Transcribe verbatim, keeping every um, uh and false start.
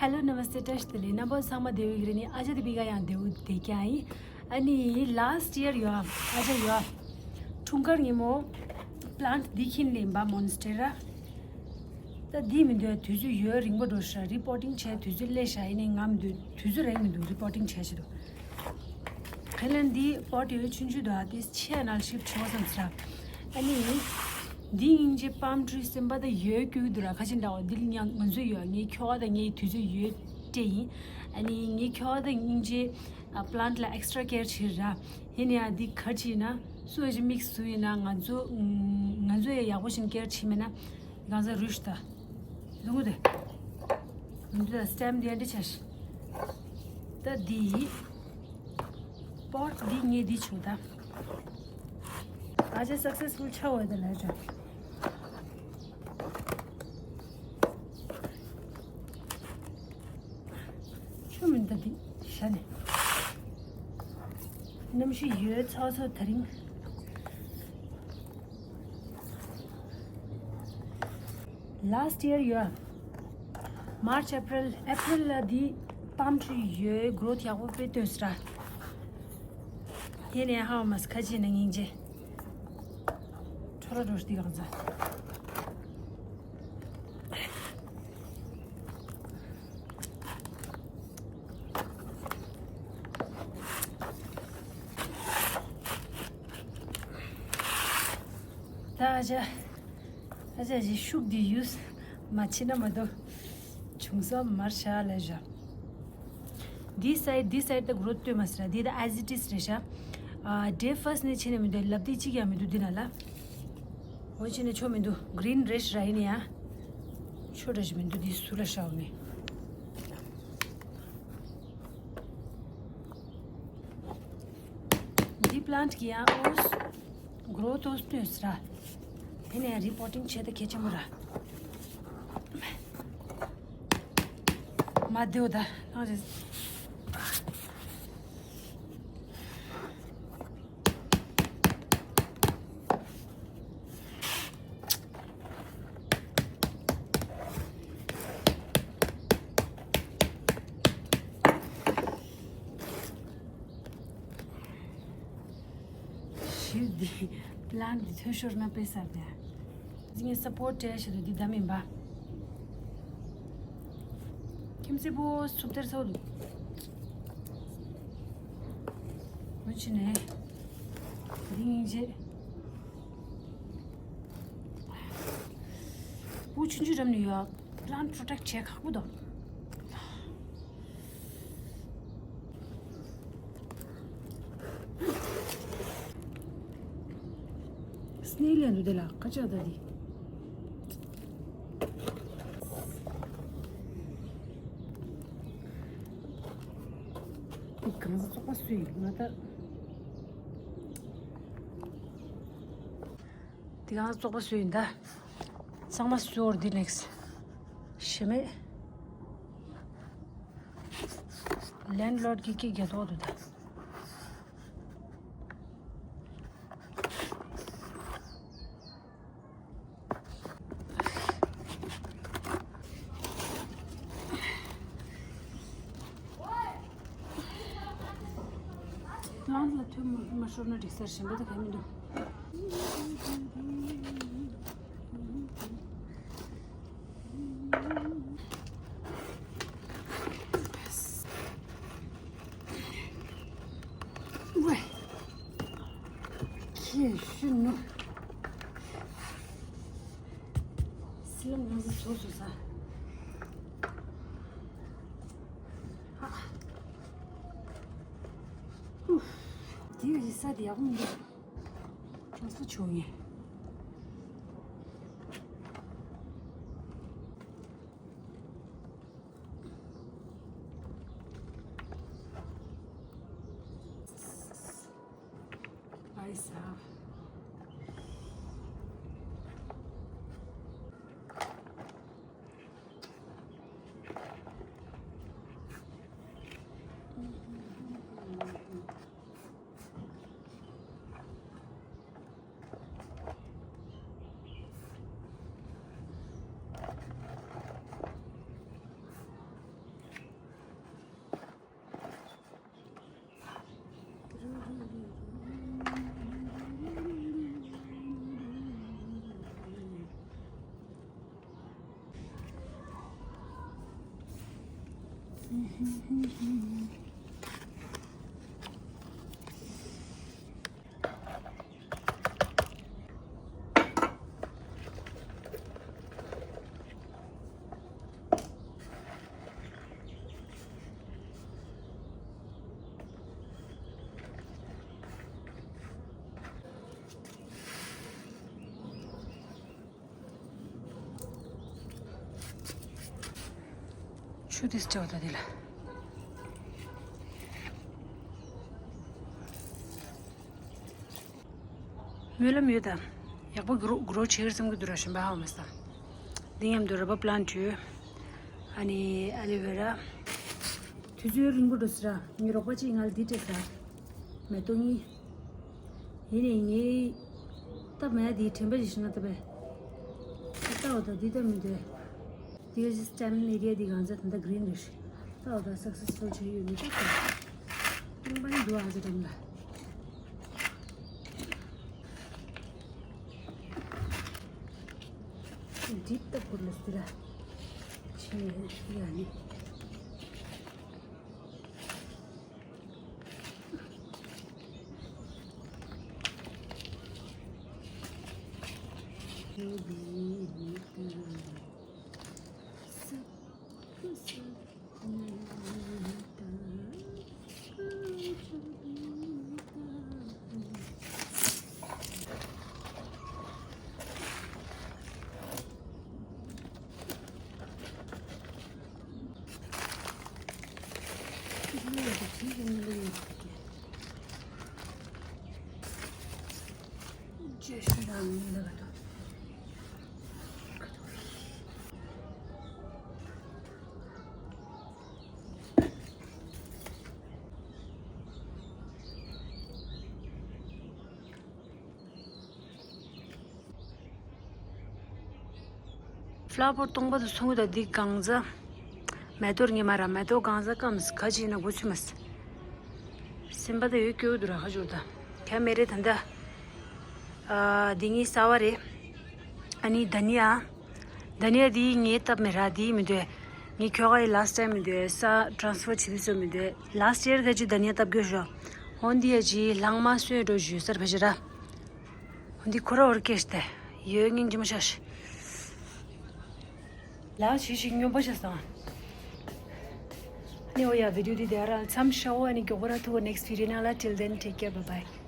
Hello, Namaste, བཀྲ་ཤིས་བདེ་ལེགས། རྣམ་པ་ཚང་མ་བདེ་པོ་ཡོད་རེད། ནི་ཨ་ཅག་དེ་བི་ག་ཡང་བདེ་པོ་བསྡད་ཀྱང་ཡིན། ཨ་ནི་last year ཡོད་ཨ་ཅག་ཡོད་ཨ། འཁྲུངས་སྐར་ཉིན་མོ་plant འདི་ཁྱེར་ལེན་པ་Monstera། ད་འདི་མི་འདུག་དུས་ཚོད་ཡོད་རིང་པོ་འགྲོ་ཤག repotting བྱས་དུས་ཚོད་སླེབས་ཤག་ཡིན་ནའི་ང་མི་འདུག་དུས་ཚོད་རན་མི་འདུག repotting བྱས་ཤི་འདུག་ཁས་ལེན་འདི་pot ཡོད་ཆུང་ཆུང་འདུག་ཨ། དེ་ཆེ་ནང་shift བྱེད་དགོས་བསམ་ཟེར། ཨ་ནི། འདི་སྙིང་རྗེ་palm tree སེམས་པ་ད་ཡོད་སྐྱུག་འདུག་ར། ཁ་ཆེ་འདྲ་བ་འདི་ལ་ང་ང་ཚོ་ཡོད། ངའི་ཁྱོ་ག་དང་ངའི་དུས་ཚོད་ཡོད་སྤྲད་ཡིན། ཨ་ནི་ངའི་ཁྱོ་ག་ད་སྙིང་རྗེ་plant ལ་extra care བྱེད་ར། ཡིན་ནའང་འདི་ག་བྱེད་ན་སུ་ཨེ་ཅི་mix བཟོ་ཡིན་ན་ང་ཚོ་ང་ཚོ་ཡ་ཡག་པོ་བཞིན་care བྱེད་མེད་ན་གང་ཟག་རུས་ད། ལུང་དེ། ལུང་དེ་stem འདི་འདྲ་ཆ་ཤི། ད་འདི། pot འདི་ངས་འདི་བྱུང་ད། ཨ་ཅག་successful ཆ་བ་དེ་ལ་ཅག་ཆུ་མི་འདི་འདི་ཤ་ནས། གནམ་གཤིས་ཡོད་ཚ་ཚ་དེ་རིང་། Last year ཡོད། March April April ལ་འདི་palm tree ཡོད་growth ཡག་པོ་དཔེ་སྟོན་སྲ། ཡེ་ནས་ཧ་མ་སི་ཁ་ཅིག་ན་སྙིང་རྗེ། ཁྲོ་རོ་འགྲོ་འདི་གང་ཚ། ད་ཨ་ཅག་ཨ་ཅག་ཅིག་ཤུགས་འདི་ཡུས་མ་བྱེད་ན་མ་གཏོགས་བྱུང་ས་མར་ཤ་ལ་བཞག་འདི་side འདི་side ད་growth སྟོན་མ་ཟེར། འདི་ད་as it is རེད་ཤག་ཨ། day first ནས་བྱས་ནས་མི་འདུག་ལབ་དེ་གཅིག་ཡང་མི་འདུག་འདི་ན་ལ། འོ་བྱས་ནས་ཆོ་མི་འདུག green rash ར་ཡིན་ཡ། ཆོ་འདྲ་ཞིག་མི་འདུག་འདི་སུ་ལ་ཤའོ་ནི། འདི་plant གི་ཡང་ཨོས། growth ཨོས་སྟོན་སྲ། དེ་ནས་repotting བྱེད་ད་གལ་ཆེན་པོ་ར། མ་བདེའོ་ད་ནང་རེད། ཞིབ་འདི་plant འདི་ཐོས་ཤོར་ན་དཔེ་ཟ་བས། འདི་ངས་support བྱས་ཞེས་འདི་བདམས་ཡིན་པ། ཁྱིམ་སེ་པོ་སུབ་ཐེར་སོ་འདུག་མུ་ཆི་ནས་འདི་སྙིང་རྗེ། བུ་ཆུང་ཆུང་འགྲམ་ནས་ཡོད། plant protect བྱེད་ཁག་པོ་འདུག་སྣེ་ལ་འདུག་དེ་ལ་ཁ་ཆག་ད་དེ། འདི་གང་ཟག་བཙོག་པ་སུ་ཡིན་ང་ད། འདི་གང་ཟག་བཙོག་པ་སུ་ཡིན་ད། གཙང་མ་སུ་འོར་འདི་next ཤེས་མེད། landlord གི་སྐད་རྒྱག་ཐོག་ཏུ་ད། ལང་ལ་ཐོན་མ་མ་ཤོར་ན་འགྲིག་ས་རེད། གཞན་པ་དེ་ག་མི་འདུག་ཝེ། ཁྱེད་ཤི་ནུ། སི་ལམ་ང་ཟི་སོ་སོ་ས། ཧ། ཧུ། དེ་གི་ས་དེ་ཡག་པོ་མི་འདུག་ཁྱོད་ས་ཆུང་ངེ། Nice, huh? ཆུ་དེ་སྤྲད་ད་དེ་ལ། སྨོན་ལམ་ཡོད་དམ། ཡག་པོ་གུ་རུ་གུ་རུ་ཆེར་སེམས་ཀྱི་འདུག་ར་ཞིམ་པ་ཧ་མ་སོང་། འདི་མཉམ་དུ་རོ་བ་པི་ལན་ཊི་ཡོད། ཨ་ནི་ཨ་ལི་ཝེ་ར། དུས་ཚོད་རིང་པོ་འགྲོ་སི་ར། ངའི་རོགས་པ་གཅིག་ང་ལ་འདི་སྤྲད་ས། མེ་ཏོག་གཉིས། ཡིན་ནའི་ངའི་སྟབས་མ་ཡ་དེའི་དྲན་པ་ཞིག་ཤི་ང་སྟབས་པས། ད་ལྟ་བ་དང་འདི་ལྟ་མི་འདོད། དེ་ག་ཅི་སི་ཊེམ་ཨེ་རི་ཡ་འདི་གང་ཚ་ད་ལྟ་གི་རིན་རེད། ད་ལྟ་བ་དང་སག་སེ་སི་ཕུལ་བྱས་ཡོད་མི་ཐུབ་ད། རྙིང་པ་ནི་འདུག་ཨ་ཚ་འགྲམ་ལ། འདི་ལྟ་བུར་ལ་སི་ར། ཆེ་ཡ་ནི། ཕ་ལ་བོར་སྟོང་པ་དུ་སོང་གི་ད་འདི་གང་ཟ། མེ་ཏོག་ངེས་མ་ར་མེ་ཏོག་གང་ཟ་ཀམ་ག་ཅི་ཡིན་ན་གོ་ཆུ་མ་སི། སེམས་པ་ད་ཡོད་སྐྱོ་དུ་ར་ཁ་ཞོར་ད། ཁྱ་མེ་རེ་ད་འདི། ཨ་འདི་ངའི་གསར་བ་རེད། ཨ་ནི་ད་ནི་ཨ། ད་ནི་ཨ་འདི་ངའི་སྟབས་མེ་ར་འདི་མི་འདོད། ངའི་ཁྱོ་ག་ཡི་ལ་སི་ཊེམ་མི་འདོད་ས་ཊེ་རན་སི་ཕར་བྱེད་དུས་སོ་མི་འདོད། ལ་སི་ཊི་ཡར་ག་ཅི་ད་ནི་ཨ་སྟབས་སྐྱོ་ཤོ། འོན་འདི་ཨ་ཅི་ལྷང་མ་སོན་འགྲོ་ཞུ་སར་བེ་ཅི་ར། འདི་ཁོ་ར་འོར་སྐད་ཤི་ཏེ། ཡོད་སྙིང་རྗེ་མོ་ཤ་ཤི། ལ་ཞིག་ཞིག་སྨྱོན་པ་ཤ་སོང་། ཨ་ནི་འོ་ཡ་བི་ཌི་ཡོ་འདི་དེ་ར་མཚམས་ཤ་འོ། ཨ་ནི་མགྱོགས་པོ་ར་ཐུག་གོ་ནེག་སི་བི་ཌི་ཡོ་ནང་ལ། Till then, take care, bye bye.